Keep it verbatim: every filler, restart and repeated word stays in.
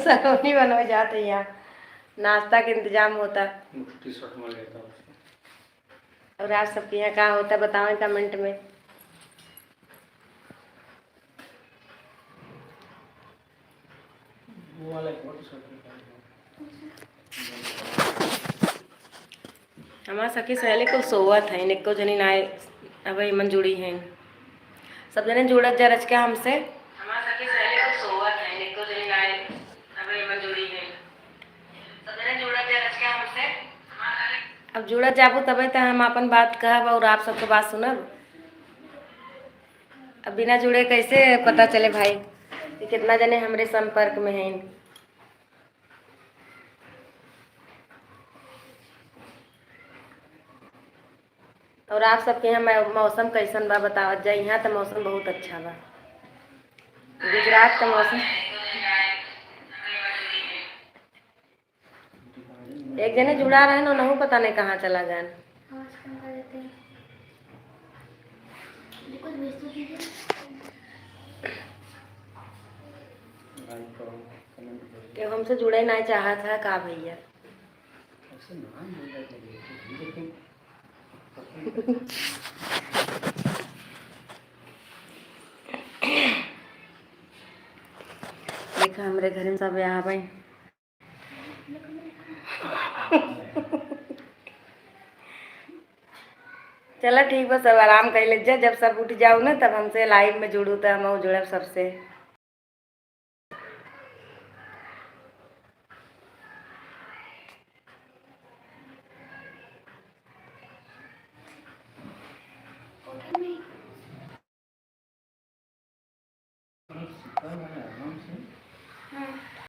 सलोनी बनवे जात है यहाँ, नाश्ता के इंतजाम होता। टी शर्ट में लेता हूँ। और आप सबके यहाँ का होता, बतावें comment में। वो वाला एक और टी शर्ट निकाल दो। हमार सखी सहेली कुल सोवत हैं, एको जनी नाय अबे मन जुड़ी हैं। सब जने जुड़त जा रच के हमसे। हमार सखी सहेली कुल सोवत हैं, एको जनी नाय अबे मन जुड़ी हैं। सब जने जुड़त जा रच के हमसे। अब जुड़त जाबू तबे त हम आपन बात कहब और आप सबके बात सुनब। अब बिना जुड़े कैसे पता चले भाई कि कितना जने हमरे संपर्क में हैं। और आप सबके यहाँ मै-, मौसम कैसन बा, बतावत जा। यहाँ त मौसम बहुत अच्छा बा, गुजरात का मौसम। एक जने जुड़ा रहे न, उनहू पता नहीं कहाँ चला गए। ये हमसे जुड़े नहीं चाहत है का भैया? देखा, हमरे घर में सब यहाँ भाई। चला ठीक बा, सब आराम कर ले जा। जब सब उठ जाओ ना, तब हमसे live में जुड़ू, तो हम जुड़ब सबसे।